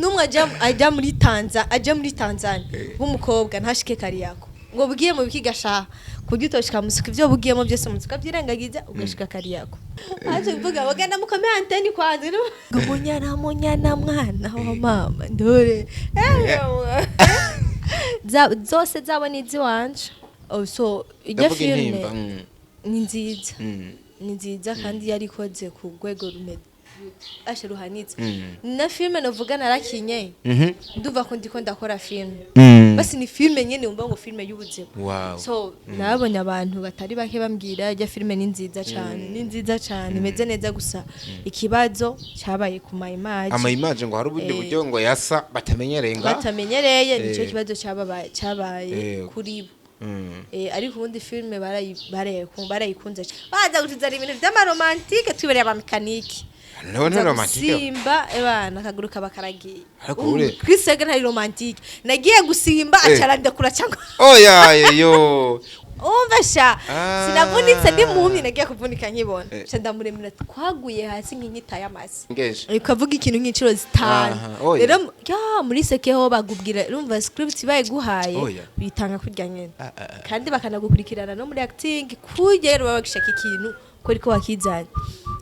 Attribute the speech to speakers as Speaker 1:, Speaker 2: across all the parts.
Speaker 1: N'umwe ajya muri Tanzania w'umukobwa ntashike Kariako ngo bugiye mu biki gashaha kurya utoshika musuka ivyo bugiyemo byose musuka byirengagiza ugashika Kariako. Aje kuvuga bagenda mukome anteni kwanza ngo munyana munyana mwana wa mama ndore. Zose zabo ni iziwanje. Oh, so ijya
Speaker 2: Ndavuga
Speaker 1: filme
Speaker 2: intimba.
Speaker 1: Ni nziza, ni nziza kandi yari ikoze ku rwego rume ashe ruhanitse. Na filme novuga narakinye, ndumva ko ndiko ndakora filme. Basi ni filme nyene wumva ngo filme y'ubuzima. So nabonye abantu batari bake bambwira ijya filme ni nziza cyane, ni nziza cyane, imeze neza. Gusa ikibazo cyabaye ku ma image.
Speaker 2: Ama image, ngo hari ubundi buryo ngo yasa batamenyereye nga
Speaker 1: batamenyereye, nicyo kibazo cyababaye cyabaye kuri bo. Ariko ubundi filme barayikunze baza gutuzana ibintu by'ama romantique, twibereye aba mécanique.
Speaker 2: Nawe
Speaker 1: Nza
Speaker 2: ni romantique.
Speaker 1: Gusimba ebana akaguru kaba karagiye.
Speaker 2: Ariko ure-
Speaker 1: Kwisega ntari romantique, nagiye gusimba acarandekura cyangwa
Speaker 2: Oya yo.
Speaker 1: Umva sha.
Speaker 2: Ah.
Speaker 1: Sinavunitse ndi muhumyi, nagiye kuvunika nkibona. Sha ndamuremera, twaguye hasi nk'inyita y'amase.
Speaker 2: Ngeje.
Speaker 1: Ukavuga ikintu nk'inshuro zitanu.
Speaker 2: Aha, oya.
Speaker 1: Rero ya muri seke ho bagubwira, urumva script bayiguhaye
Speaker 2: Oya.
Speaker 1: bitanga kurya nyene
Speaker 2: Ah, ah, ah.
Speaker 1: kandi bakanagukurikirana no muri acting kurya. Rero baba bagishaka ikintu ko ariko wakizanye,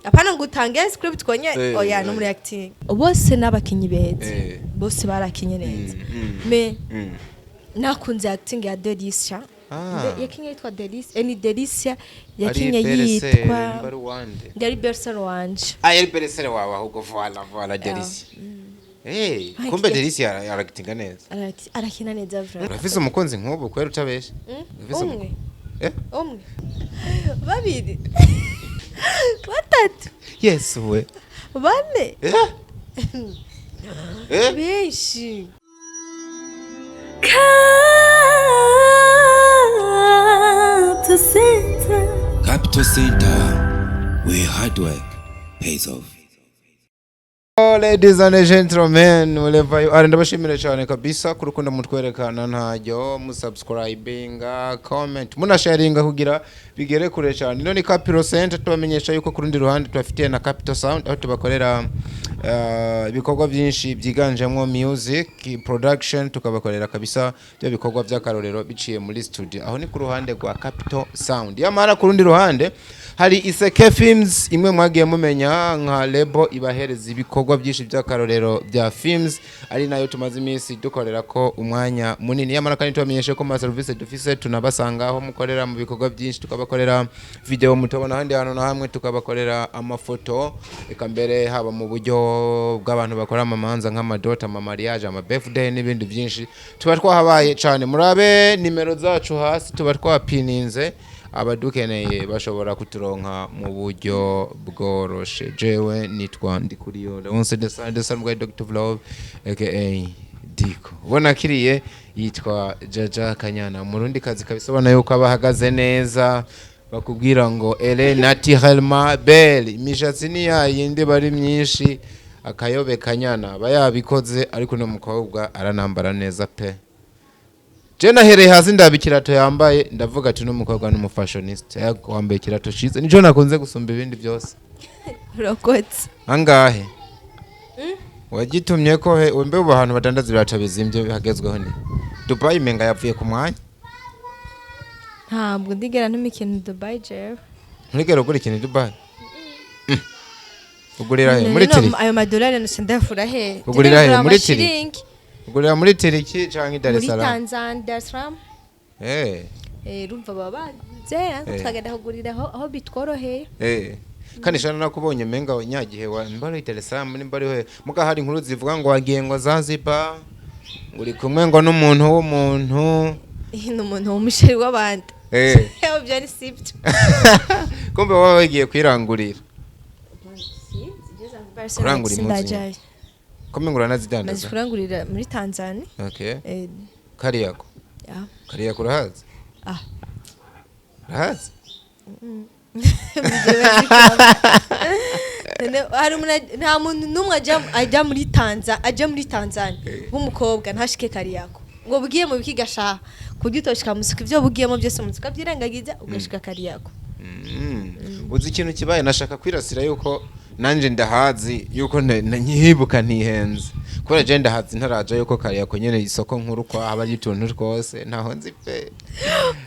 Speaker 1: apana ngo utange script konye. Oya, no muri acting bose n'abakinyi beza. Bose barakinye neza. Me nakunze acting ya Delicia.
Speaker 2: Ah.
Speaker 1: Yakinye yitwa Delicia, ni Delicia yakinye
Speaker 2: Ari belle-sœur,
Speaker 1: yitwa
Speaker 2: nimba ari uwande.
Speaker 1: Yari belle-sœur wanje.
Speaker 2: Ah, yari belle-sœur wawe ahubwo. Voilà, voilà, Delicia.
Speaker 1: Ay,
Speaker 2: kumbe Delicia aragitinga neza.
Speaker 1: Arakina neza vraiment.
Speaker 2: Urafise umukunzi nk'ubu kwera utabesha? Urafise
Speaker 1: Umwe.
Speaker 2: Eh?
Speaker 1: Umwe, babiri, batatu.
Speaker 2: Yes we.
Speaker 1: Bane.
Speaker 2: Eh? Eh?
Speaker 1: Benshi.
Speaker 3: Capital Center.
Speaker 4: Capital Center, where hard work pays off.
Speaker 2: Oh, ladies and gentlemen, wherever you are, ndabashimira cyane kabisa ku rukundo mutwerekana ntajyo musubscribinga, comment, munasharinga kugira bigere kure cyane. Ino ni Capital Center. Tubamenyesha yuko ku rundi ruhande tubafitiye na Capital Sound, aho tubakorera ibikorwa byinshi byiganjemo music production, tukabakorera kabisa byo bikorwa by'akarorero biciye muri studio. Aho ni ku ruhande rwa Capital Sound. Yamara ku rundi ruhande hari Iseke Films, imwe mwagiye mumenya nka label ibahereza ibikorwa byinshi by'akarorero bya films, ari nayo tumaze iminsi dukorera ko umwanya munini. Yamara kandi tubamenyeshe ko mu service dufise tunabasanga aho mukorera mu bikorwa byinshi, tukabakorera video mutobona ahandi hantu na hamwe, tukabakorera amafoto, eka mbere haba mu buryo bw'abantu bakora amamanza nk'ama dot, ama mariage, ama birthday n'ibindi byinshi. Tuba twahabaye cyane. Murabe nimero zacu hasi tuba twapininze, abadukeneye bashobora kuturonka mu buryo bworoshe. Jewe nitwa Ndikuriyo Leonce de San Dr. Love aka Diko. Ubona kiriye yitwa Jaja Kanyana, umurundi kazi kabisa, ubona yuko aba ahagaze neza. Bakubwira ngo elle naturellement belle, imishatsi ni yayindi bari myinshi, akayobe Kanyana aba yabikoze. Ariko uno mukobwa aranambara neza pe. Je nahereye hasi ndaba ikirato yambaye, ndavuga ati n'umukobwa n'umu fashionista. Yego, wambaye ikirato ciza, nico nakunze gusumba ibindi byose.
Speaker 1: Urokotse.
Speaker 2: Angahe wagitumye ko he? Mbe ubu ahantu badandaza ibirato bizimvye hagezweho ni Dubai? Menga yavuye ku mwanya.
Speaker 1: Ntabwo ndigera ntuma ikintu Dubai jewe.
Speaker 2: Nturigera ugura ikintu i Dubai? Ugurira he? Muri
Speaker 1: None
Speaker 2: Turiki?
Speaker 1: Ayo madolari nose ndayakura he?
Speaker 2: Ugurira he?
Speaker 1: Ndayakura
Speaker 2: Muri Turiki?
Speaker 1: amashiringi.
Speaker 2: Ugurira muri Turiki canke i Dar es
Speaker 1: Muri
Speaker 2: Salaam?
Speaker 1: Tanzania, Dar es Salaam. Urumva baba baguze natwe tukagenda kugurira aho bitworoheye.
Speaker 2: Kandi shana nakubonye menga nyagihe wa mbari Dar es Salaam nimba ari he, muga hari inkuru zivuga ngo wagiye ngo Zanzibar, ngo uri kumwe ngo n'umuntu w'umuntu.
Speaker 1: Ni umuntu w'umu chéri w'abandi. Ibyo ni sibyo.
Speaker 2: Kumbe waba wagiye kwirangurira. Kurangura impuzu.
Speaker 1: Sindajyayo.
Speaker 2: Kumbe ngo
Speaker 1: Maze
Speaker 2: uranazidandaza.
Speaker 1: kurangurira muri Tanzania.
Speaker 2: Okay. Kariyako.
Speaker 1: Ya.
Speaker 2: Kariyako urahazi?
Speaker 1: Ah.
Speaker 2: Urahazi?
Speaker 1: None hari nta muntu n'umwe ajya muri Tanzania w'umukobwa ntashike Kariyako ngo bugiye mu biki gashaha kurya utoshika musuka ivyo bugiyemo byose musuka byirengagiza ugashika Kariyako.
Speaker 2: Uzi ikintu kibaye, nashaka kwirasira yuko nanje ndahazi yuko nyibuka ntihenze. Kubera je ndahazi ntaraja yuko Kariako nyene isoko nkuru kwa haba ari utuntu twose, ntaho nzi pe.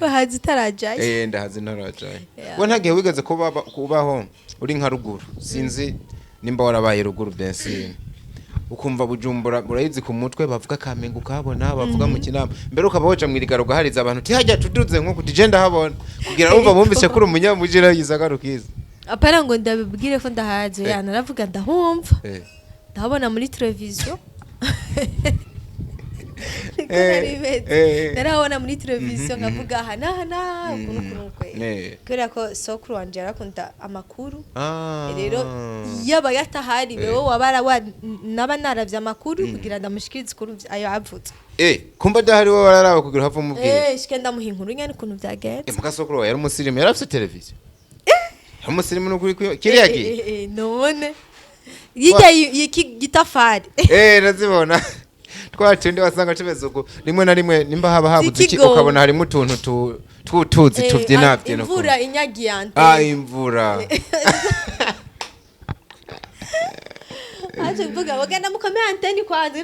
Speaker 1: Bahazi utarajayo?
Speaker 2: Eh, ndahazi ntarajayo.
Speaker 1: Yeah.
Speaker 2: We ntagihe wigeze kubaho uri nka ruguru, sinzi nimba warabaye ruguru bensi, ukumva Bujumbura urayizi ku mutwe, bavuga Kamenge ukabona, bavuga mu Kinama, mbere ukaba woja mwirigaro ugahariza abantu uti hajya tuduze nko kuti je ndahabona, kugira urumva bumvise ko uri umunyamuji rero gisagara ukizi.
Speaker 1: Apana ngo ndabibwire ko ndahazi.
Speaker 2: Eh.
Speaker 1: Ya, naravuga ndahumva, ndahabona muri televiziyo. Niko nari meze. Narahabona muri televiziyo, nkavuga aha n'aha n'aha, ukuntu ukuntu kwe. Kubera ko sokuru wanje yarakunda amakuru. Rero yaba yatahari, wewe wabara wa naba naravye amakuru kugira ndamushikirize ukuru ayo avutse.
Speaker 2: Kumba adahari wowe wararaba kugira uhave umubwira.
Speaker 1: Eh, shike ndamuha inkuru nyene ukuntu vyagenze.
Speaker 2: Muka sokuru wawe yari umusirimu, yari afise televiziyo, yari umusirimu nukuri kiriya gihe.
Speaker 1: None hirya y'iki gitafari.
Speaker 2: Eh, nazibona twa tundi wasanga tumeze uku, rimwe na rimwe nimba haba habuze iki,
Speaker 1: Z'ikigongo.
Speaker 2: ukabona harimo utuntu tw'utuzi tuvyinavyina.
Speaker 1: Imvura inyagiye ante.
Speaker 2: Ah, imvura.
Speaker 1: Aje kuvuga bagenda mukomeye anteni kwanza.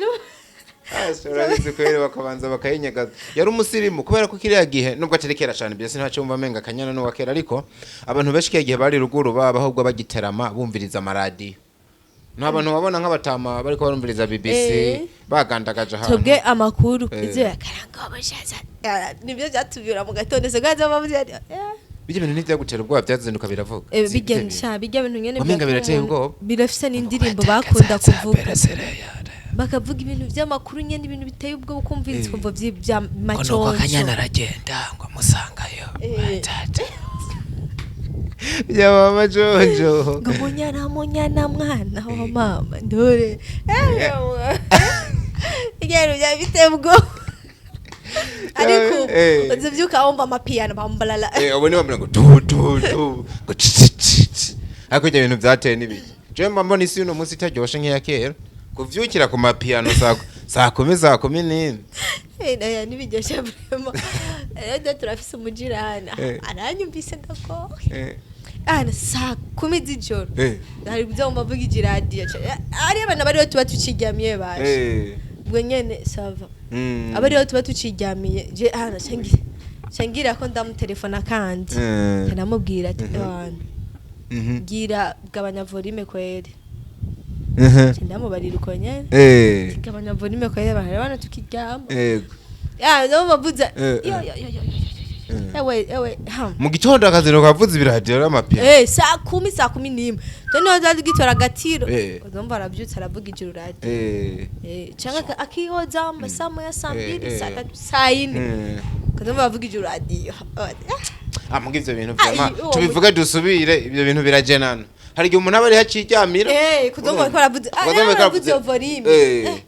Speaker 2: Urabizi kweri, bakabanza bakayinyagaza. Yari umusirimu kubera ko kiriya gihe, nubwo atari kera cyane byose, ntacyo wumva amenga akanyana n'uwa kera, ariko abantu benshi kiriya gihe bari ruguru baba ahubwo bagiterama bumviriza amaradiyo. Nta bantu babona nk'abatama bariko barumviriza BBC bagandagaje ahantu.
Speaker 1: Twebwe amakuru ivyo yakaranga abashaza nibyo byatubwira mu gatondo se gaza bavuze ati
Speaker 2: Bijya bintu ntibyagutera ubwoba, byazinduka biravuga.
Speaker 1: Bijya sha bijya bintu nyene.
Speaker 2: Wamenga
Speaker 1: Byatuma
Speaker 2: birateye
Speaker 1: umuntu-
Speaker 2: ubwoba.
Speaker 1: Birafise n'indirimbo bakunda kuvuga, bakavuga ibintu by'amakuru nyene, ibintu biteye ubwoba, ukumviriza ukumva bya maconco.
Speaker 4: Aragenda ngo amusangayo.
Speaker 2: Byaba majonjo.
Speaker 1: Ngo munyana munyana mwana wa mama ndore ibintu bya biteye ubwoba, ariko uzivyuka wumva amapiyano bambalala.
Speaker 2: Ubu ni bamwe ngo tu tu tu ngo ci ci ci ci, ariko ibyo bintu byateye n'ibiki? Jewe mba mbona isi y'uno munsi itaryoshe nk'iya kera, kuvyukira ku mapiyano saa 10, saa 11.
Speaker 1: Naya ntibiryoshe vraiment. Rero turafise umujirana aranyumvise ndagowe. Ana saa 10 z'ijoro hari ibyo wumva avuga ijiradiyo, ari abana bariho tuba tukiryamiye baje. Ubwo nyene ça va. Aba ariho tuba tuciryamiye, je hano cengira ko ndamutelefona kandi ndamubwira ati abantu gira gabanya volume kweri. Ndamubarira uko nyene. Gabanya volume kweri, abantu bana tukiryama. Ya ndamubavuza. Yo yo yo yo yo, ewe ewe ha.
Speaker 2: Mu gitondo akaziro kavuza ibiradiyo n'amapiyano.
Speaker 1: Eh, saa 10, saa 11 tone zazi gitora agatiro. Uzumva arabyutse aravuga ijuru radiyo. Canke akihoza amasaha moya, saa 2, saa 3, saa 4. Kazumva bavuga ijuru radiyo.
Speaker 2: Ah, muga ivyo bintu
Speaker 1: Ah,
Speaker 2: vyama
Speaker 1: uwo
Speaker 2: tubivuge dusubire, ivyo bintu birajenana, hari igihe umuntu aba ari haciryamira.
Speaker 1: Kuzumva bariko baravuza, ah,
Speaker 2: Ukazumva
Speaker 1: rero
Speaker 2: bariko
Speaker 1: baravuza iyo volume.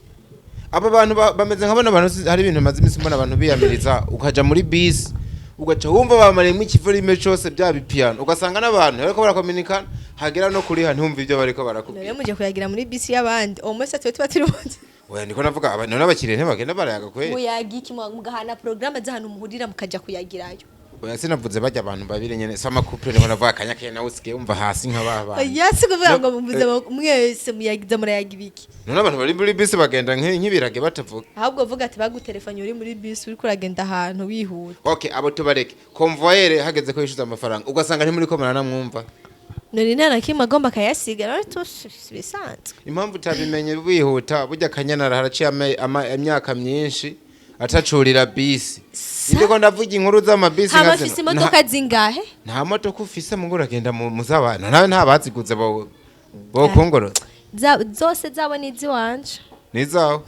Speaker 2: Aba bantu bameze nka bano bantu hari ibintu maze iminsi mbona abantu biyamiriza, ukaja muri bisi ugaca wumva bamariyemo ikivolume cose bya bipiyano, ugasanga n'abantu bariko barakominikana, hagera no kuriha ntiwumve ibyo bariko barakubwira.
Speaker 1: None muje kuyagira muri bisi y'abandi, uwo munsi twe tuba turi mu nzu.
Speaker 2: Oya, niko navuga none abakiriya ntibagenda barayaga kweri?
Speaker 1: Muyaga iki? Mugahana porogaramu z'ahantu muhurira mukaja kuyagirayo.
Speaker 2: Oya, sinavuze bajya abantu babiri nyene, sama couple, niko navuga akanya kene nawe usigaye wumva hasi nka ba bantu.
Speaker 1: Oya, si kuvuga
Speaker 2: No,
Speaker 1: ngo muvuze mwese muyagiza, murayaga ibiki?
Speaker 2: None abantu bari muri bisi bagenda nk'ibirage batavuga.
Speaker 1: Ahubwo vuga ati bagutelefone uri muri bisi, uriko uragenda ahantu wihuta.
Speaker 2: Okay, abo tubareke. Convoyeur hageze ko yishyuza amafaranga, ugasanga ntimuri ko muranamwumva.
Speaker 1: None nta na kimwe agomba akayasiga, none bisanzwe.
Speaker 2: Impamvu utabimenye wihuta, burya Kanyana haraciye imyaka myinshi atacurira bisi. Ndiko ndavuga inkuru z'amabisi
Speaker 1: Hama
Speaker 2: nka
Speaker 1: afise
Speaker 2: zino.
Speaker 1: imodoka zingahe?
Speaker 2: Nta modoka ufise, mugo uragenda mu z'abantu, nawe nta baziguze bo bokongorotse.
Speaker 1: Zose zabo ni iziwanje.
Speaker 2: Nizawe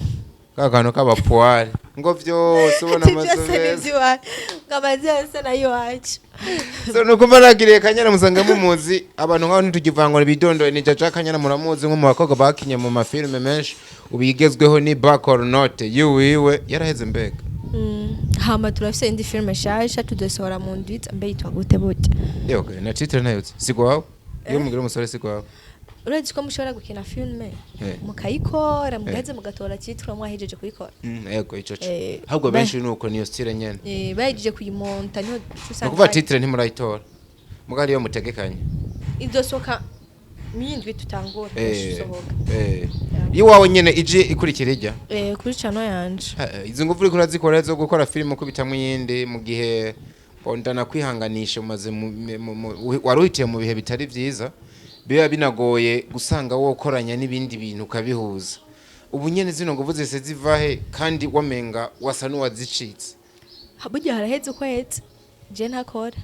Speaker 2: ka kantu k'abapuwari ngo vyose ubona
Speaker 1: Ati
Speaker 2: amazu
Speaker 1: byose ni
Speaker 2: meza.
Speaker 1: iziwanje, ngo amazu yose nayo iwacu.
Speaker 2: So nuko mbaragiriye Kanyana musanga mumuzi, abantu nkaho ntitugivangwa ibidondoye ni Jaja Kanyana, muramuzi nko mu bakobwa bakinye mu mafilme menshi, ubigezweho ni Back or Not yiwiwe yaraheze mbega.
Speaker 1: Hama turafise indi filime nshasha tuzosohora mu ndwi, mbe yitwa gute burya?
Speaker 2: Yewe, na titre ntayuzi, sigwawe iyo mugira umusore sigwawe.
Speaker 1: Urazi ko mushobora gukina filime mukayikora, mugaheza mugatora titre mwahejeje kuyikora.
Speaker 2: Yego, ico co ahubwo benshi nuko niyo style nyene.
Speaker 1: Bahejeje kuyimonta niho usanga.
Speaker 2: Nukuvuga titre ntimurayitora muga ariyo mutegekanye.
Speaker 1: Izosoka mwindwi tutangura isohoka.
Speaker 2: Iwawe nyene ije ikurikira ijya?
Speaker 1: Kuri channel yanje.
Speaker 2: Izi nguvu uriko urazikora zo gukora filime ukubitamwo iyindi, mu gihe bondana kwihanganisha umaze wari uhitiye mu bihe bitari vyiza, biba binagoye gusanga wokoranya n'ibindi bintu ukabihuza. Ubu nyene zino nguvu zise zivahe kandi wamenga wasa n'uwazicitse?
Speaker 1: Burya haraheze ukwezi je ntakora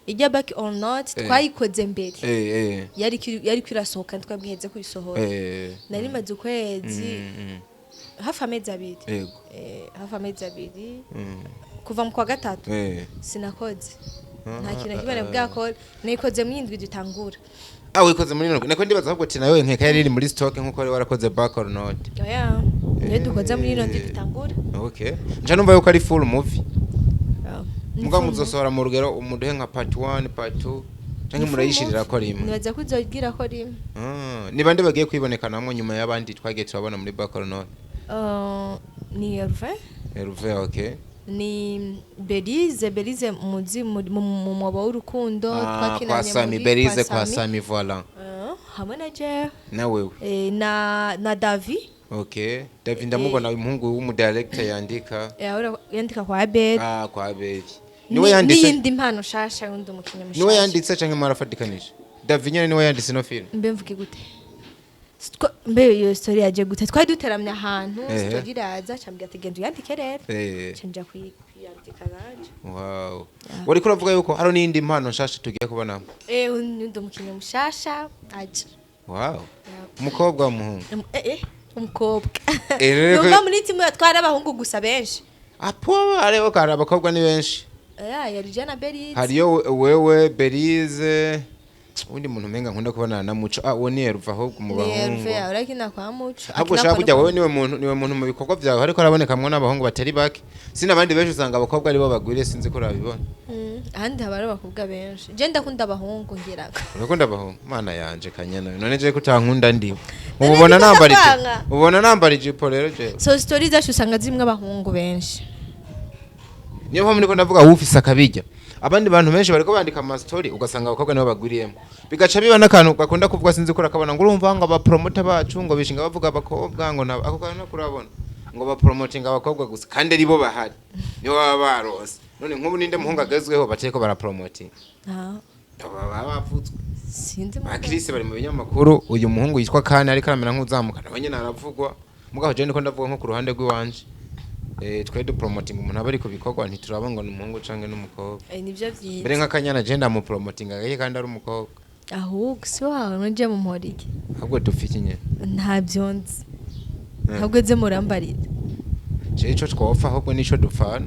Speaker 1: ijya Back or Not. Twayikoze mbere, yari kwirasohoka, twabwiheze kuyisohora. Nari maze ukwezi, hafi amezi 2. Hafi amezi 2, kuva mu kwa gatatu sinakoze, nta kintu na kimwe bwakora. Nayikoze mu yindwi dutangura.
Speaker 2: Ah, wikoze muri none nako ndibaza ahubwo ati nayo nkeka yari iri muri stock nkuko wari warakoze Back or Not.
Speaker 1: Oya, niyo dukoze muri ino ndwi dutangura.
Speaker 2: Okay, nca numva yuko ari full movie. Muga
Speaker 1: Ni full.
Speaker 2: Muzosohora mu rugero umuduhe nka part 1, part 2, canke
Speaker 1: Ni full
Speaker 2: murayishirira
Speaker 1: movie.
Speaker 2: ko rimwe?
Speaker 1: Nibaza ko uzogira ko rimwe.
Speaker 2: Ah, ni bande bagiye kwibonekanamwo nyuma y'abandi twagiye turabona muri Back or Not?
Speaker 1: Ni Hervé.
Speaker 2: Hervé, okay.
Speaker 1: Ni Belize, Belize muzi mu mwobo w'urukundo.
Speaker 2: Ah, kwa
Speaker 1: Twakinanye
Speaker 2: Sami.
Speaker 1: muri
Speaker 2: Belize kwa
Speaker 1: Sami.
Speaker 2: Sami, voilà.
Speaker 1: Hamwe na Jeff.
Speaker 2: Na wewe.
Speaker 1: Na Davi.
Speaker 2: Okay, David ndamubona, umuhungu w'umudirector yandika.
Speaker 1: Ahora yandika kwa Abel.
Speaker 2: Ah, kwa Abel niwe yanditse.
Speaker 1: N'iyindi mpano shasha y'undi umukinnyi mushasha.
Speaker 2: Niwe yanditse canke mwarafatikanije? David nyene niwe yanditse ino film?
Speaker 1: Mbe mvuge gute? Mbe iyo story yaje gute? Twari duteramye ahantu, story iraza, cambwira ati: "Genda uyandike rero." Nca nja kuyandika nanje.
Speaker 2: Wow, wariko uravuga yuko hari n'iyindi mpano nshasha tugiye kubonamo?
Speaker 1: Undi umukinnyi mushasha aje.
Speaker 2: Wow, umukobwa, w'umuhungu?
Speaker 1: Umukobwa.
Speaker 2: Rero
Speaker 1: Numva muri timu twari abahungu gusa benshi.
Speaker 2: Apo hariho kari abakobwa ni benshi.
Speaker 1: Yari Jana Belize.
Speaker 2: Hariyo wewe, Belize, undi muntu umenga nkunda kubonana na Muco. Ah, uwo ni Herve ahubwo mu
Speaker 1: Ni
Speaker 2: bahungu.
Speaker 1: Herve urakina kwa Muco.
Speaker 2: Ahubwo
Speaker 1: Akina
Speaker 2: ushaka
Speaker 1: kwa
Speaker 2: kujya wowe niwe muntu mu bikorwa byawe ariko arabonekamwo n'abahungu batari bake, si n'abandi benshi, usanga abakobwa aribo bagwiriye, sinzi ko urabibona.
Speaker 1: Ahandi haba hari abakobwa benshi. Je ndakunda abahungu ngira.
Speaker 2: Urakunda abahungu? Mana yanje, Kanyana, none je kutankunda ndiwe?
Speaker 1: None
Speaker 2: Ubona
Speaker 1: ndiko
Speaker 2: nambara ijipo?
Speaker 1: ndakwanga.
Speaker 2: Ubona nambara ijipo rero je?
Speaker 1: So story zacu usanga zirimwo abahungu benshi.
Speaker 2: Niyo mpamvu niko ndavuga ufise akabijya. Abandi bantu benshi bariko bandika ama story, ugasanga abakobwa nibo bagwiriyemo, bigaca biba n'akantu gakunda kuvuga, sinzi ko urakabona, ngo urumva ngo abapromota bacu ngo bishinga bavuga abakobwa, ngo ako kantu nako urabona ngo bapromotinga abakobwa gusa kandi aribo bahari, nibo baba barose. None nk'ubu ninde muhungu agezweho batariko barapromotinga?
Speaker 1: Ah,
Speaker 2: baba bavutswe.
Speaker 1: Sinzi.
Speaker 2: Ba Chris bari mu binyamakuru, uyu muhungu yitwa Kane ariko aramera nk'uzamuka, nawe nyene aravugwa. Mugabo je ndiko ndavuga nko ku ruhande rw'iwanje, twe dupromoting umuntu aba ari ku bikorwa, ntituraba ngo ni umuhungu canke n'umukobwa.
Speaker 1: Nivyo vyiza.
Speaker 2: Mbere nka Kanyana je ndamupromotinga gake kandi ari umukobwa.
Speaker 1: Ahubwo si wawe nuje mu mporiki.
Speaker 2: Ahubwo dufite nyene.
Speaker 1: Ntabyo nzi. Ahubwo ze murambarira.
Speaker 2: Je ico twopfa ahubwo nico dupfana,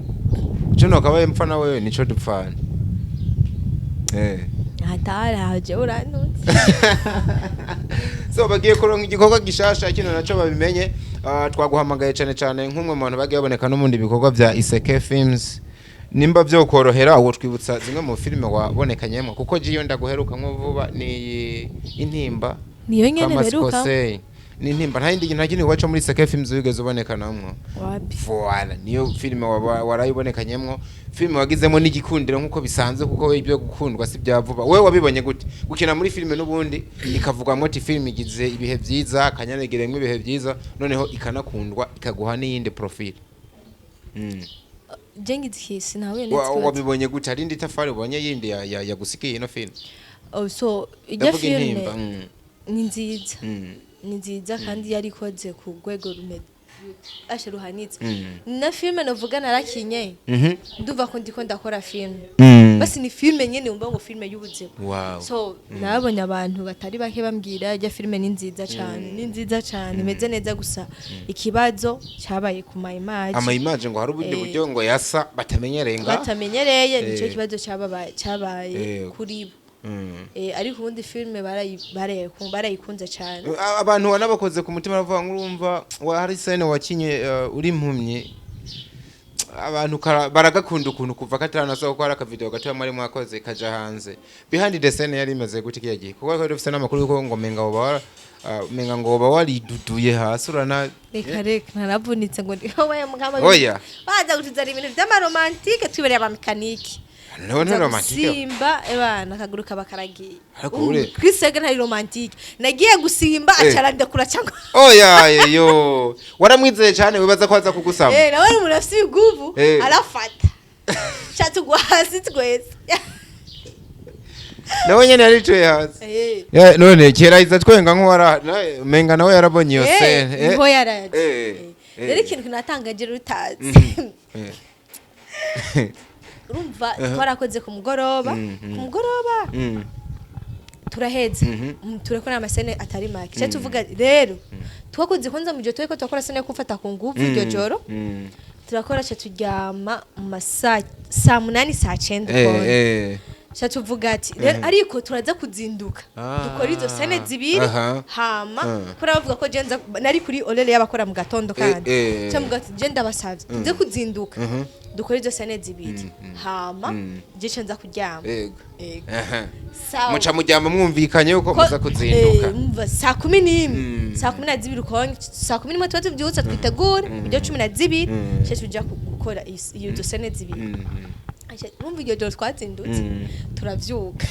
Speaker 2: ico nokabaye mpfa na wewe nico dupfana.
Speaker 1: Hatari aho je urantutse.
Speaker 2: So bagiye kuronka igikorwa gishasha, kino naco babimenye. Twaguhamagaye cyane cyane nk'umwe mu bantu bagiye baboneka no mu bindi bikorwa bya Iseke Films. Nimba byo korohera uwo twibutsa zimwe mu filime wabonekanyemo, kuko jiyo ndaguherukamwo vuba ni Intimba.
Speaker 1: Niyo nyene mperuka.
Speaker 2: Kamasikosei ni Intimba, nta yindi, nta kindi gikorwa co muri Iseke Films wigeze ubonekanamwo?
Speaker 1: Wapi.
Speaker 2: Voilà, niyo filime warayibonekanyemwo, filime wagizemo n'igikundiro nk'uko bisanzwe, kuko we ibyo gukundwa si bya vuba. Wewe wabibonye gute gukina muri filime n'ubundi ikavugwamo ati filime igize ibihe byiza, akanyanegiremwo ibihe byiza, noneho ikanakundwa ikaguha n'iyindi profile?
Speaker 1: Je ngize iki sinahuye n'ikibazo.
Speaker 2: Wabibonye gute? Hari indi tafari ubonye yindi yagusikiye ino filime?
Speaker 1: Oh, so ijya
Speaker 2: Ndavuga Intimba.
Speaker 1: filime ni nziza. Ni nziza kandi yari ikoze ku rwego ashe ruhanitse. Na filime novuga narakinye, ndumva ko ndiko ndakora filime. Basi ni filime nyene wumva ngo filime y'ubuzima. So nabonye abantu batari bake bambwira ijya filime ni nziza cyane, ni nziza cyane, imeze neza, gusa ikibazo cyabaye ku ma image.
Speaker 2: Ama image, ngo hari ubundi buryo ngo yasa batamenyereye nga
Speaker 1: Batamenyereye, nicyo kibazo cyabaye kuri bo. Ariko ubundi filime barayikunze cyane.
Speaker 2: Abantu wanabakoze ku mutima, baravuga ngo urumva hari scène wakinye uri impumyi, abantu baragakunda ukuntu kuva kataranasohoka, ko hari akavideo gatoya mwari mwakoze kaja hanze. Behind the scene yari imeze gute kiya gihe? Kuko twari dufise n'amakuru yuko ngo menga woba menga ngo woba wariduduye hasi urana.
Speaker 1: Reka reka, naravunitse ngo ndi wowe mugabo.
Speaker 2: Oya.
Speaker 1: Baza kutuzana ibintu by'amaromantike, twibereye abamekanike.
Speaker 2: Nawe
Speaker 1: Nza
Speaker 2: ni romantique.
Speaker 1: Gusimba ebana akaguru kaba karagiye.
Speaker 2: Ariko ure-
Speaker 1: Chris Egan ntari romantique, nagiye gusimba acarandekura cyangwa
Speaker 2: Oya yo, waramwizeye cyane, wibaza ko aza kugusama.
Speaker 1: Eh, nawe ni umuntu afite ibiguvu, arafata shatugwa hasi twese.
Speaker 2: Nawe nyene yaricaye hasi.
Speaker 1: Eh.
Speaker 2: Ya, none kera iza twenga nk'uwara menga nawe yarabonye iyo scène.
Speaker 1: Niho yaraje. Rero ikintu kinatangaje rutazi, urumva twarakoze ku mugoroba, ku mugoroba turaheza. Turakora ama scènes atari make. Cyo tuvuga rero twakoze kwanza mu gihe turiko turakora scène yo gufata ku nguvu iryo joro, turakora cyo turyama mu masaa saa 8, saa 9 ukuntu. Cyo tuvuga ati rero ariko turaza kuzinduka dukora izo scènes zibiri. Hama kuri bavuga ko je nari kuri horaire y'abakora mu gatondo, kandi cyo muga ati je ndabasavye tuze kuzinduka dukora izo scènes zibiri, hama je nca nza kuryama. Ego. Sawa.
Speaker 2: Muca mujyama mwumvikanye yuko muza kuzinduka.
Speaker 1: Umva, saa 11, saa 12 ukonye, saa 11 tuba tubyutse twitegure ibyo 12 cyo tuja gukora iyo scènes zibiri. Aca, urumva iryo joro twazindutse, turavyuka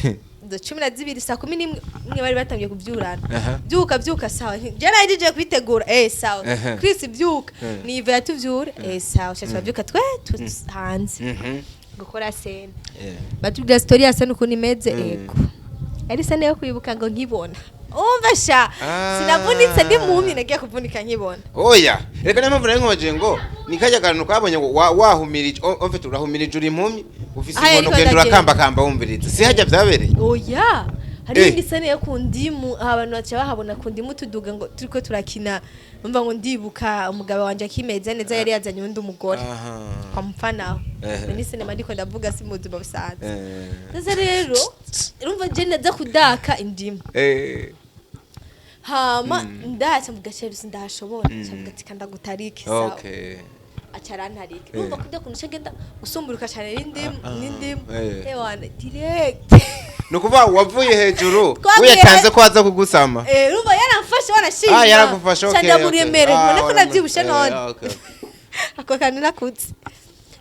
Speaker 1: izo 12, saa 11 imwe bari batangiye kuvyurana. Byuka, byuka, sawa, je nahejeje kwitegura, sawa. Chris, byuka, nive yatuvyura, sawa, cha turavyuka twe hanze gukora scène. Batubwira story ya scène ukuntu imeze. Ego, ari scène yo kwibuka ngo nkibona, umva sha, sinavunitse ndi muhumyi, nagiye kuvunika nkibona.
Speaker 2: Oya, reka niyo mpamvu nari nkomeje ngo ni kajya kantu kabonye ngo wahumirije, en fait urahumirije, uri impumyi, ufise
Speaker 1: Aha,
Speaker 2: inkono,
Speaker 1: ariko
Speaker 2: ugenda
Speaker 1: ndagenda.
Speaker 2: urakambakamba wumviriza, si hajya byabereye?
Speaker 1: Oya, hari indi scène yo ku ndimu, abantu baca bahabona ku ndimu tuduga ngo turiko turakina. Umva ngo ndibuka umugabo wanje akimeze neza, yari yazanye undi mugore kwa mfanaho. Ni sinema ndiko ndavuga, si mu buzima busanzwe. Sasa rero urumva je ndaza kudaka indimu, hama ndaca mvuga chéri ndashobora, mvuga ati kanda gutarike, sawa. Aca arantarika. Urumva kujya kuntu ngenda gusumburuka cyane n'indimu n'indimu, ewana direct.
Speaker 2: Ni ukuvuga wavuye hejuru,
Speaker 1: Twagiye-
Speaker 2: wiyatanze ko aza kugusama.
Speaker 1: Eh, urumva yaramfashe, wanashima.
Speaker 2: Ah, yaragufashe, okay.
Speaker 1: Ca ndamuremere, ubona ko navyibushe none. Ako kantu nakutse.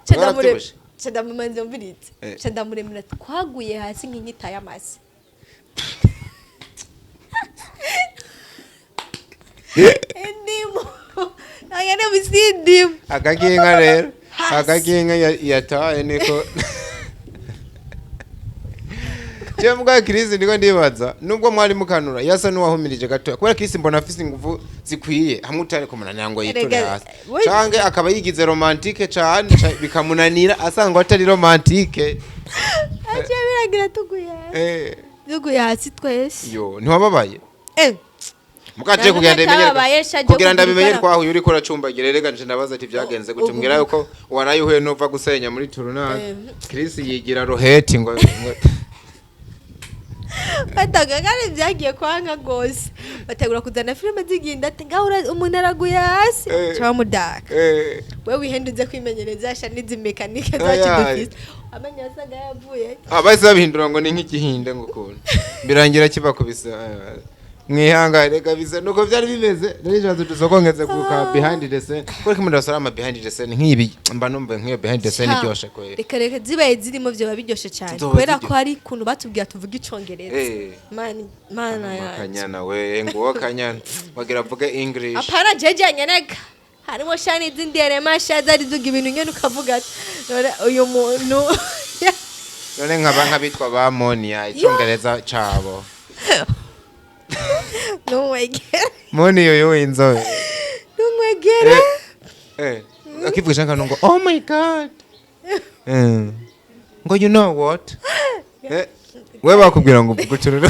Speaker 1: Ca
Speaker 2: Waravyibushe?
Speaker 1: Ca ndamumanza mviritse. Ca ndamuremera, twaguye hasi nk'inkita y'amase. Indimu. Nagende musi y'indimu.
Speaker 2: Akaginka rero.
Speaker 1: Hasi.
Speaker 2: Akaginka yataye niko je mbwa Chris ndiko ndibaza nubwo mwari mukanura yasa n'uwahumirije gatoya, kubera Chris mbona afise ingufu zikwiye hamwe utari kumunanira ngo yiture
Speaker 1: Erega,
Speaker 2: hasi, canke akaba yigize romantique cane, bikamunanira asanga atari romantique.
Speaker 1: Aciye biragira tuguye hasi. Tuguye hasi twese.
Speaker 2: Yo, ntiwababaye? Mukaje
Speaker 1: Ntabwo
Speaker 2: kugira ndabimenye
Speaker 1: natababaye, sha, je
Speaker 2: kugira ndabimenye
Speaker 1: kugurukana.
Speaker 2: twahuye uriko uracumbagira, rega nje ndabaza ati byagenze gute, mbwira yuko waraye uhuye nuva gusenya muri tournage. Chris yigira roheti ngo
Speaker 1: Bataga kandi byagiye kwanga gose, bategura kuzana filime ziginda ati ngaho umuntu araguye hasi, cyangwa mudaka. We wihenduze kwimenyereza sha n'izi mécanique
Speaker 2: Oya.
Speaker 1: zacu dufise, amenyo yasaga yavuye.
Speaker 2: Ah, bahise babihindura ngo ni nk'igihinde, ngo ukuntu birangira kibakubise. Mwihangane kabisa, nuko byari bimeze. Rero ikibazo dusokongeze ku ka behind the scene, kuko kimwe ndasara ama behind the scene nk'ibi, mba numva nk'iyo behind the scene iryoshe kweli.
Speaker 1: Reka reka, zibaye zirimo vyoba biryoshe cyane,
Speaker 2: Zoba
Speaker 1: kubera
Speaker 2: ziryo-
Speaker 1: ko hari ukuntu batubwira tuvuga icongereza. Mani mana yanjye.
Speaker 2: Kanyana we, nguwo kanyana wagira avuge English.
Speaker 1: Apana, jeje nyeneka harimo sha n'izindi eremasha zari zuga ibintu nyene ukavuga ati none uyu muntu.
Speaker 2: None nkaba nk'abitwa ba Monia, icongereza cabo.
Speaker 1: Ntumwegere.
Speaker 2: Moni yoyo w'inzobe.
Speaker 1: Ntumwegere.
Speaker 2: Akivugisha nkano ngo "Oh my God," ngo "You know what?" We bakubwira ngo uvuge utururu.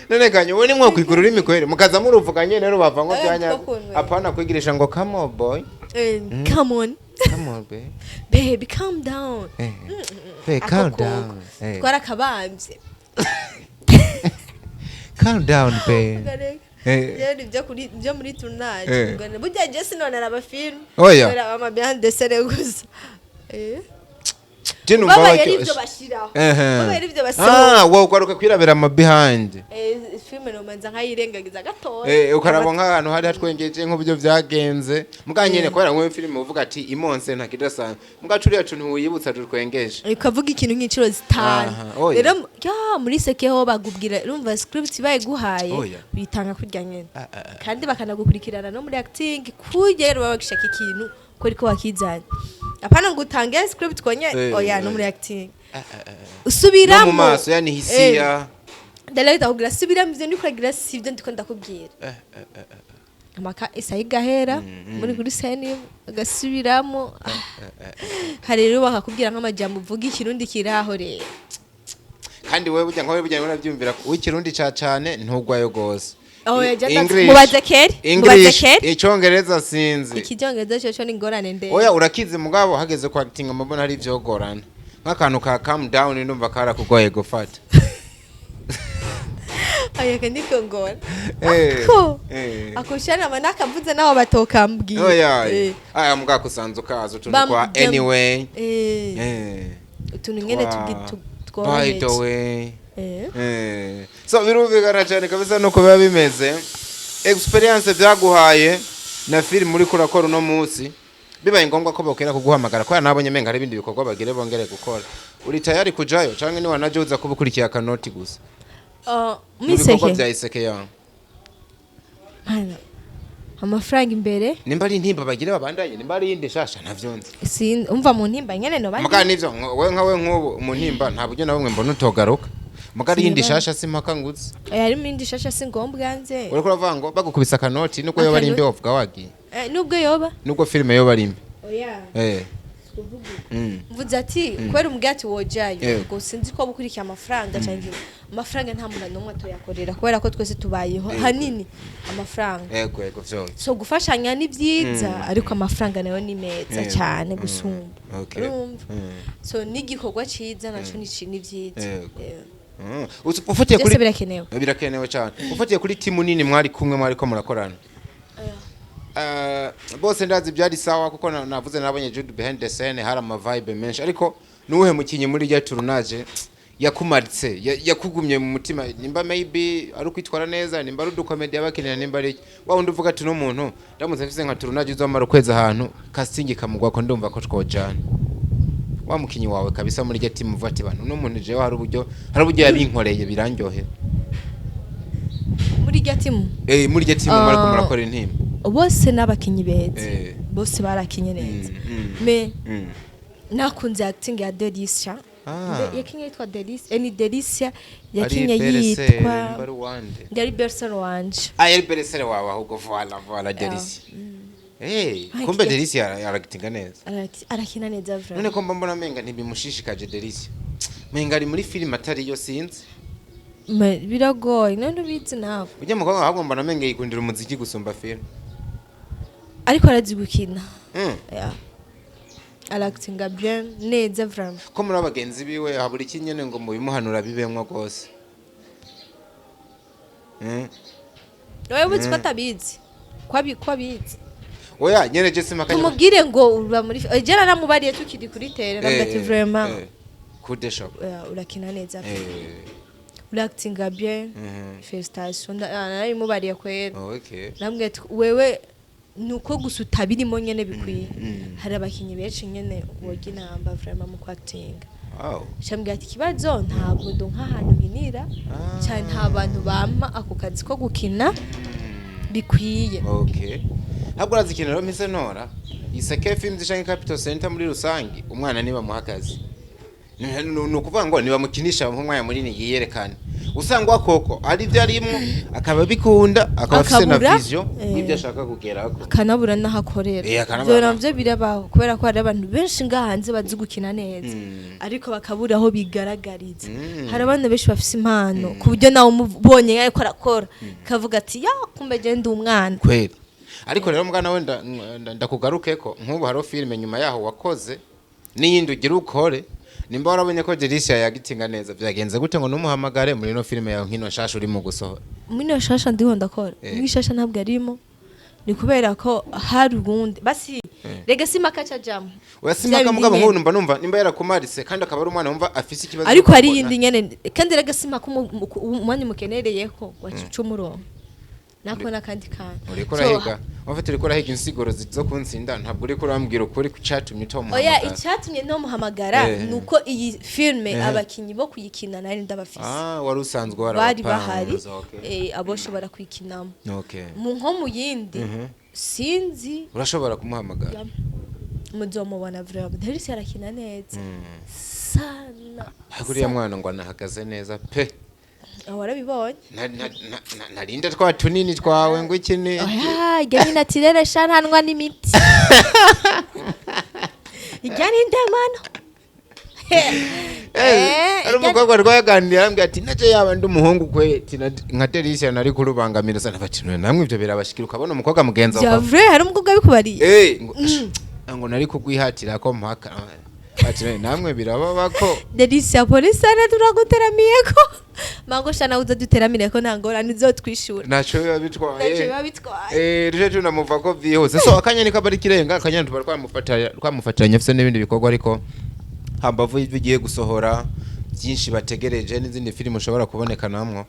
Speaker 2: None kanya ubu ni mwo kwigura ururimi kweri, mukaza muruvuga nyene rero bava ngo byanya.
Speaker 1: Two kuntu.
Speaker 2: Apana kwigirisha ngo "Come on, boy."
Speaker 1: Come on.
Speaker 2: "Come on, babe."
Speaker 1: "Baby, calm down."
Speaker 2: "Babe,
Speaker 1: Ako
Speaker 2: calm
Speaker 1: koko.
Speaker 2: down."
Speaker 1: Twarakabambye.
Speaker 2: "Calm down, babe."
Speaker 1: Rero ibyo kuri ibyo muri tournage, ngo burya je sinone araba film.
Speaker 2: Oya.
Speaker 1: Araba ama behind the scene gusa.
Speaker 2: Je numva
Speaker 1: Babaye ari
Speaker 2: baryoshye.
Speaker 1: ivyo bashiraho.
Speaker 2: Ehe.
Speaker 1: Babaye ari ivyo basohora.
Speaker 2: Ah, wowe ugaruka kwirabira ama behind.
Speaker 1: Filime nomanza nkayirengagiza gatoya.
Speaker 2: Ukaraba nk'ahantu hari hatwengeje nk'uburyo byagenze muga nyene, kubera nk'uwo filime uvuga ati imonse nta kidasanzwe, muga turiya tuntu wiyibutsa tutwengeje.
Speaker 1: Ukavuga ikintu nk'inshuro 5.
Speaker 2: Aha, oya.
Speaker 1: Rero ya muri Iseke ho bagubwira, urumva script bayiguhaye,
Speaker 2: Oya.
Speaker 1: bitanga kurya nyene, kandi bakanagukurikirana no muri acting kurya. Rero baba bagishaka ikintu ko ariko wakizanye, apana ngo utange script konye. Oya, no muri acting
Speaker 2: No
Speaker 1: usubiramo.
Speaker 2: Mu maso, yani hisia.
Speaker 1: Director akubwira subiramo, ivyo ndiko uragira si ivyo ndiko ndakubwira. Amaka isaha igahera muri kuri scène agasubiramo. Hari rero bakakubwira nk'amajambo uvuga ikirundi kiraho rero.
Speaker 2: Kandi wewe burya nkawe burya urabyumvira w'ikirundi ca cane ntugwayo gose.
Speaker 1: Oya,
Speaker 2: English.
Speaker 1: mubaze Keri, mubaze
Speaker 2: English,
Speaker 1: Keri.
Speaker 2: Icongereza sinzi.
Speaker 1: Ikiryongereza cyo ni ingorane ndende.
Speaker 2: Oya, urakizi, mugabo hageze kwa acting mbona hari ivyogorana, nk'akantu ka calm down ndumva karakugoye gufata.
Speaker 1: Oya, kandi kongora ako ako shana manakavuze naho batokambwira.
Speaker 2: Oya, aya mugabo usanze ukaza utuntu kwa anyway.
Speaker 1: Utuntu nyene
Speaker 2: By the
Speaker 1: tworoheje.
Speaker 2: way. So birumvikana cyane kabisa nuko biba bimeze. Experience byaguhaye na film uri kurakora uno munsi, bibaye ngombwa ko bokera kuguhamagara, kubera nabonye menga hari ibindi bikorwa bagire bongere gukora, uri tayari kujayo canke ni wanaje uza kuba ukurikiye akanoti gusa mu bikorwa
Speaker 1: Miseke
Speaker 2: bya Iseke yawe?
Speaker 1: Mana, amafaranga imbere.
Speaker 2: Nimba ari intimba bagire babandanye, nimba ari iyindi shasha, ntavyo nzi.
Speaker 1: Umva, mu ntimba nyene no bandi.
Speaker 2: Muga nivyo we nkawe nk'ubu mu ntimba nta buryo na bumwe mbona utogaruka, muga ari iyindi
Speaker 1: Sinibara.
Speaker 2: shasha simpaka nguzi.
Speaker 1: Oya, harimo indi shasha si ngombwa nze.
Speaker 2: Uriko uravuga ngo bagukubise akanoti nubwo yoba ari imbi wovuga wagiye?
Speaker 1: Nubwo yoba
Speaker 2: Nubwo filime yoba ari imbi?
Speaker 1: Oya. Mvuze ati kubera umugati wojayo ngo sinzi ko bukurikiye amafaranga cyangwa amafaranga, nta muntu n'umwe atoyakorera, kubera ko twese tubayeho hanini amafaranga.
Speaker 2: Yego yego, vyo.
Speaker 1: So gufashanya ni byiza, ariko amafaranga nayo ni meza cyane gusumba. Urumva? So n'igikorwa cyiza naco ni byiza.
Speaker 2: Ufatiye
Speaker 1: Byose
Speaker 2: kuri
Speaker 1: birakenewe.
Speaker 2: Birakenewe cyane. Ufatiye kuri timu nini mwari kumwe, mwari ko murakorana, bose ndazi byari sawa, kuko navuze nabonye Jude behind the scene, hari ama vibe menshi, ariko nuwuhe mukinyi muri rya tournage yakumaritse, yakugumye mu mutima, nimba maybe ari ukwitwara neza, nimba ari udukomedi yabakinira, nimba ari iki, wa wundi uvuga ati n'umuntu ndamutse mfise nka tournage izomara ukwezi ahantu, casting ikamugwa ko ndumva ko twojana, wa mukinyi wawe kabisa muri rya team uvuga ati bantu n'umuntu jewe hari uburyo yabinkoreye birandyohera?
Speaker 1: Muri rya timu?
Speaker 2: Muri rya team mwariko
Speaker 1: Ah.
Speaker 2: murakora intimba.
Speaker 1: Bose n'abakinyi beza. Bose barakinye neza. Me nakunze acting ya Delicia. Yakinye yitwa Delicia, ni Delicia yakinye yitwa
Speaker 2: Ari wande?
Speaker 1: Yari belle-sœur wanje.
Speaker 2: Ah, yari belle-sœur wawe ahubwo. Voilà, voilà, Delicia.
Speaker 1: Ay,
Speaker 2: Kumbe Delicia aragitinga neza.
Speaker 1: Arakina neza
Speaker 2: None
Speaker 1: vraiment.
Speaker 2: ko mba mbona menga ntibimushishikaje Delicia, menga ari muri filime atari yo, sinzi.
Speaker 1: Biragoye none ubizi nawe.
Speaker 2: Ujya mukobwa ahubwo mbona menga yikundira umuziki gusumba filime.
Speaker 1: Ariko arazi gukina. Yeah. Arakitinga bien neza vraiment.
Speaker 2: Ko muri abagenzi biwe habura iki nyene ngo mubimuhanura bibemwo rwose?
Speaker 1: Wowe uzi ko atabizi, ko abizi.
Speaker 2: Oya nyene, je simakanye.
Speaker 1: Tumubwire ngo uba muri je naramubariye tukiri kuri terrain, navuga ati vraiment
Speaker 2: Kudesha.
Speaker 1: Urakina neza, urakitinga bien, félicitations. Narabimubariye kwera. Namwe ati wewe nuko gusa utabirimo nyene bikwiye. Hari abakinyi benshi nyene woga inamba vraiment mu kwakitinga. Shambwira ati ikibazo ntabwo ndonka ahantu nkinira cyane, nta bantu bampa ako kazi ko gukina bikwiye.
Speaker 2: Okay, ntabwo urazi ikintu rero mpise ntora Iseke Films canke Capital Center muri rusange, umwana niba muha akazi, ni ukuvuga ngo nibamukinisha bamuha umwanya munini yiyerekane, usanga koko ari ibyo arimwo akaba abikunda, akaba afise na
Speaker 1: Akabura,
Speaker 2: vision y'ibyo ashaka kugerako.
Speaker 1: Akanabura n'aho akorera.
Speaker 2: Akanabura
Speaker 1: Ivyo navyo birabaho, kubera ko hari abantu benshi ngaha hanze bazi gukina neza, ariko bakabura aho bigaragariza. Hari abana benshi bafise impano ku buryo nawe umubonye ariko arakora kavuga ati ya kumbe je ndi umwana.
Speaker 2: Kweli. Ariko rero mwana we, ndakugarukeko nk'ubu hariho filime nyuma yaho wakoze n'iyindi ugira ukore, nimba warabonye ko Delicia yagitinga neza, byagenze gute ngo numuhamagare muri ino filime yawe nk'ino nshasha urimo gusohora?
Speaker 1: Muri iyo shasha ndiho ndakora. Muri shasha ntabwo arimo, ni kubera ko hari ubundi basi. Rega simaka cajamo.
Speaker 2: Oya, simaka,
Speaker 1: Vya
Speaker 2: mugabo
Speaker 1: bindi
Speaker 2: nk'ubu
Speaker 1: nyene.
Speaker 2: numva nimba yarakumaritse kandi akaba ari umwana wumva afise ikibazo
Speaker 1: Ariko
Speaker 2: cyo
Speaker 1: hari
Speaker 2: kubona.
Speaker 1: iyindi nyene kandi. Rega simaka umwanya umukenereyeko wacuca umurongo nako n'akandi kantu.
Speaker 2: Uriko
Speaker 1: So,
Speaker 2: urahiga, wafite, uriko urahiga insiguro zo kunsinda. Ntabwo uriko urambwira ukuri ku catumye
Speaker 1: oya,
Speaker 2: utamuhamagara.
Speaker 1: Icyatumye ntomuhamagara nuko iyi filme abakinyi bo kuyikina nari ndabafise.
Speaker 2: Ah, wari usanzwe
Speaker 1: Bari bahari.
Speaker 2: warabapanze, okay.
Speaker 1: Abo shobora kuyikinamo. Mu nko mu yindi sinzi.
Speaker 2: Urashobora kumuhamagara.
Speaker 1: Muzomubona vraiment. Delisi arakina neza sana.
Speaker 2: Ariko uriya mwana ngo anahagaze neza pe.
Speaker 1: Aho warabibonye?
Speaker 2: Narinda twa tunini twawe ngo iki ni
Speaker 1: Oya, irya ni naturelle sha, ntanywa n'imiti, irya ni indemano.
Speaker 2: Ari umukobwa rwaganiriye arambwira ati nacyo yaba ndi umuhungu kwe ati nka Delisia nari kurubangamira sana. Bati "None namwe ibyo birabashikira ukabona umukobwa mugenzi
Speaker 1: Bya
Speaker 2: wawe?"
Speaker 1: vrai, hari umukobwa bikubariye?
Speaker 2: Eh, ngo nari kugwihatira ko mpaka. Ati "None namwe birababa ko?"
Speaker 1: Delisia, polisi sana, turaguteramiyeko mango sha, nawe uzaduteramire ko nta ngorane, uzotwishura.
Speaker 2: Ntacyo biba bitwaye.
Speaker 1: Ntacyo biba bitwaye.
Speaker 2: Eh, ruje tunamuva ko vyihuse. So akanya niko abari kirenga akanya tuba twamufatanya afise n'ibindi bikorwa, ariko hambavu y'ibyo ugiye gusohora byinshi bategereje n'izindi filime ushobora kuboneka namwo,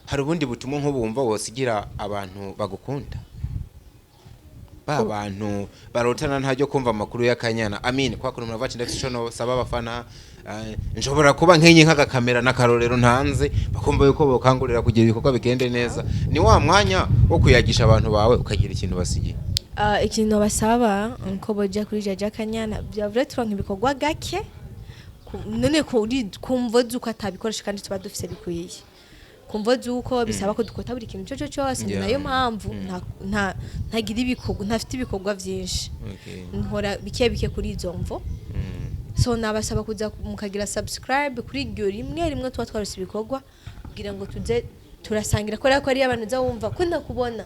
Speaker 2: hari ubundi butumwa nk'ubu wumva wosigira abantu bagukunda, ba bantu barotana ntajyo kumva amakuru y'akanyana amine kwa kuntu muravuga ati ndafise ico nosaba abafana, nshobora kuba nkenye nk'agakamera n'akarorero ntanze, bakumva yuko bokangurira kugira ibikorwa bigende neza. Ni wa mwanya wo kuyagisha abantu bawe ukagira ikintu basigiye.
Speaker 1: Ah, ikintu basaba nko boja kuri Jaja Kanyana, bya vrai turonka ibikorwa gake. None kuri kumvo zuko atabikoresha kandi tuba dufise bikwiye, kumvo zuko bisaba ko dukota buri kintu cyo cyose. Ni nayo mpamvu ntagira ibikorwa, ntafite ibikorwa byinshi. Nkora bike bike kuri izo mvo. So nabasaba kuza mukagira subscribe kuri iryo rimwe rimwe tuba twarose ibikorwa kugira ngo tuze turasangira, kubera ko ariyo abantu uza wumva ko ndakubona,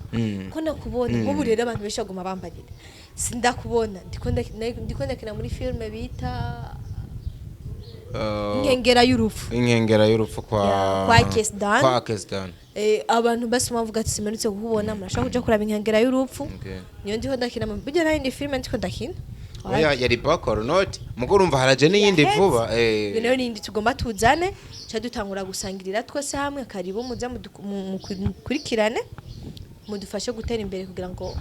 Speaker 1: ko ndakubona. Nk'ubu rero abantu benshi baguma bambarira sindakubona, ndiko ndakina muri filme bita Inkengera y'urupfu.
Speaker 2: Inkengera y'urupfu kwa
Speaker 1: Yeah, kwa Kesdan.
Speaker 2: Kwa Kesdan.
Speaker 1: Abantu basi bavuga ati simerutse kukubona, murashobora kuja kuraba Inkengera y'urupfu. Niyo ndiho ndakina mu buryo nta yindi filme ndiko ndakina.
Speaker 2: Oya, yari back or not, mugo urumva haraje n'iyindi
Speaker 1: Yaheze.
Speaker 2: vuba.
Speaker 1: Iyo nayo nindi tugomba tuzane ca dutangura gusangirira twese hamwe. Karibu muze mukurikirane, mudufashe gutera imbere kugira ngo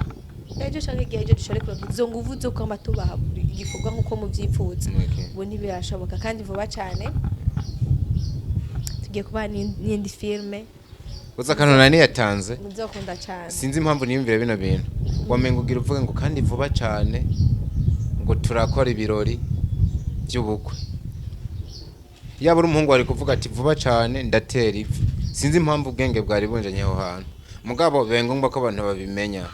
Speaker 1: ejo canke igihe ejo dushobore kuronka izo nguvu zo kwama tubaha buri igikorwa nk'uko muvyifuza. Ubu ntibirashoboka kandi vuba cane tugiye kubaha n'iyindi filme.
Speaker 2: Uza akantu nani yatanze.
Speaker 1: Muzokunda cane.
Speaker 2: Sinzi impamvu niyumvira bino bintu, wamenga ugira uvuge ngo kandi vuba cane ngo turakora ibirori by'ubukwe. Yaba uri umuhungu wari kuvuga ati vuba cane ndatera ivi. Sinzi impamvu ubwenge bwari bunjanye aho hantu, mugabo bibaye ngombwa ko abantu babimenya.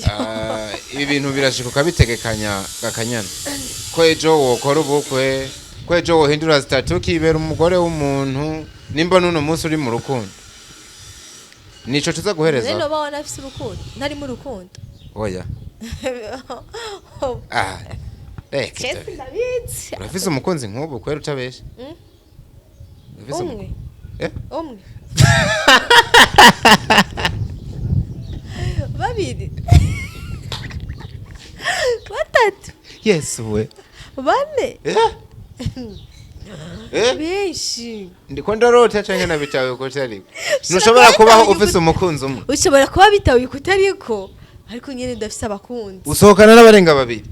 Speaker 2: Ah, ibi bintu birashika ukabitegekanya gakanyana ko ejo wokora ubukwe, ko ejo wohindura statut ukibera umugore w'umuntu, nimba n'uno munsi uri mu rukundo nico tuza guhereza.
Speaker 1: Rero uba wanafise urukundo, ntari mu rukundo.
Speaker 2: Oya, ah, reka.
Speaker 1: Chese ndabizi.
Speaker 2: Urafise umukunzi nk'ubu kwera utabesha? Urafise
Speaker 1: Umwe.
Speaker 2: Eh?
Speaker 1: Umwe, babiri, batatu.
Speaker 2: Yesu we!
Speaker 1: Bane.
Speaker 2: Eh? Eh?
Speaker 1: Benshi.
Speaker 2: Ndiko ndarota canke nabitawe ko tariko ntushobora kubaho ufise umukunzi umwe?
Speaker 1: Ushobora kuba bitawe kutariko, ariko nyene ndafise abakunzi.
Speaker 2: Usohokana n'abarenga babiri?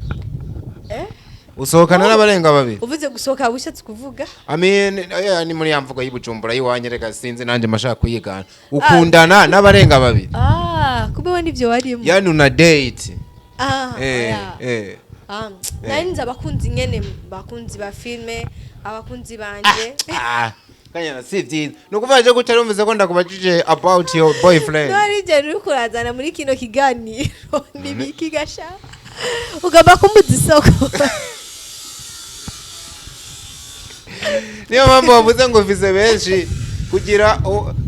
Speaker 1: Eh?
Speaker 2: Usohokana n'abarenga babiri?
Speaker 1: Uvuze gusohoka ushatse kuvuga?
Speaker 2: I mean, oya, ni muri ya mvugo y'Ibujumbura y'iwanyu, reka sinzi nanje mashaka kuyigana. Ukundana n'abarenga babiri?
Speaker 1: Ah, kumbe we nivyo warimo.
Speaker 2: Yani una date.
Speaker 1: Ah,
Speaker 2: Eh,
Speaker 1: oya.
Speaker 2: eh.
Speaker 1: Ah, nari nzi abakunzi nyene, bakunzi ba filme, abakunzi banje.
Speaker 2: Ah, Kanyana, si vyiza. Ni ukuvuga je gutari wumvise ko ndakubajije about your boyfriend.
Speaker 1: None ije uri kurazana muri kino kiganiro nibiki gasha, ugomba kumbuza isoko.
Speaker 2: Niyo mpamvu bavuze ngo mvise benshi kugira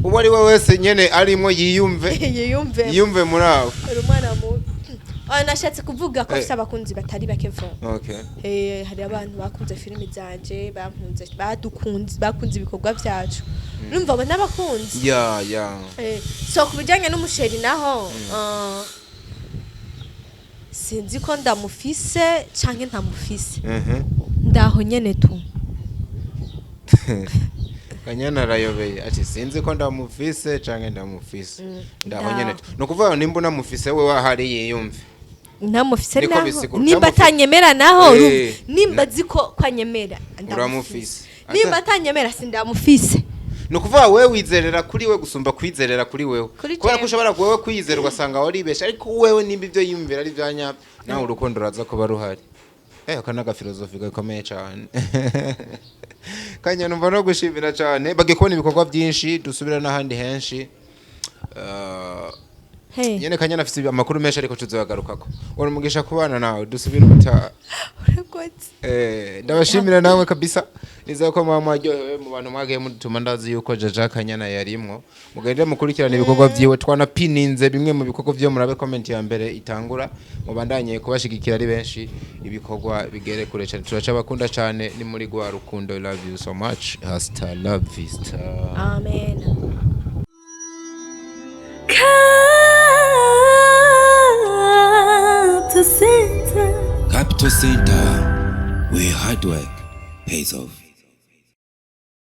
Speaker 2: uwo ari we wese nyene arimo yiyumve.
Speaker 1: Yiyumve.
Speaker 2: Yiyumve muri abo.
Speaker 1: Uri umwana mubi. Ah, nashatse kuvuga ko
Speaker 2: Eh.
Speaker 1: mfise abakunzi batari bake vuba.
Speaker 2: Okay.
Speaker 1: Eh, hari abantu bakunze filimi zanje, bankunze, badukunze, bakunze ibikorwa byacu. Urumva abo n'abakunzi.
Speaker 2: Yeah.
Speaker 1: Eh, so ku bijyanye n'umusheri naho, Sinzi ko ndamufise canke ntamufise. Ndaho nyene tu.
Speaker 2: Kanyana arayobeye, ati sinzi ko ndamufise canke ndamufise, ndaho
Speaker 1: Ndaho.
Speaker 2: nyene tu. Ni ukuvuga ngo nimba unamufise, we wahari yiyumve.
Speaker 1: Ntamufise
Speaker 2: Niko
Speaker 1: naho
Speaker 2: bisigura,
Speaker 1: nimba
Speaker 2: utamufise.
Speaker 1: atanyemera naho, urumva, nimba azi ko anyemera, ndamufise.
Speaker 2: Uramufise.
Speaker 1: Nimba atanyemera, sindamufise.
Speaker 2: Ni ukuvuga wewe wizerera kuri we gusumba kwizerera kuri wewe.
Speaker 1: Kuri
Speaker 2: Kubera ko
Speaker 1: jewe.
Speaker 2: ushobora wewe kwizera ugasanga waribesha, ariko wewe nimba ibyo yiyumvira ari ibya nyabyo, nawe urukundo ruraza kuba ruhari. Aka ni agafilozofi gakomeye cyane. Kanya, numva no gushimira cyane, bagiye kubona ibikorwa byinshi, dusubira n'ahandi henshi.
Speaker 1: Hey.
Speaker 2: Nyene Kanyana afite amakuru menshi, ariko tuzoyagarukako. Uri umugisha kubana nawe, dusubire ubutaha.
Speaker 1: Urakoze.
Speaker 2: Ndabashimira nawe kabisa. Nizeye ko muba mwaryohewe. Mu bantu mwagiye mudutuma, ndazi yuko Jaja Kanyana yarimwo. Mugende mukurikirana ibikorwa vyiwe, twanapininze bimwe mu bikorwa vyo, murabe comment ya mbere itangura, mubandanye kubashigikira ari benshi, ibikorwa bigere kure cyane. Turacabakunda cyane, ni muri gwa rukundo. I love you so much, hasta la vista.
Speaker 1: Amen.
Speaker 3: Capital Center.
Speaker 4: Capital Center, where hard work pays off.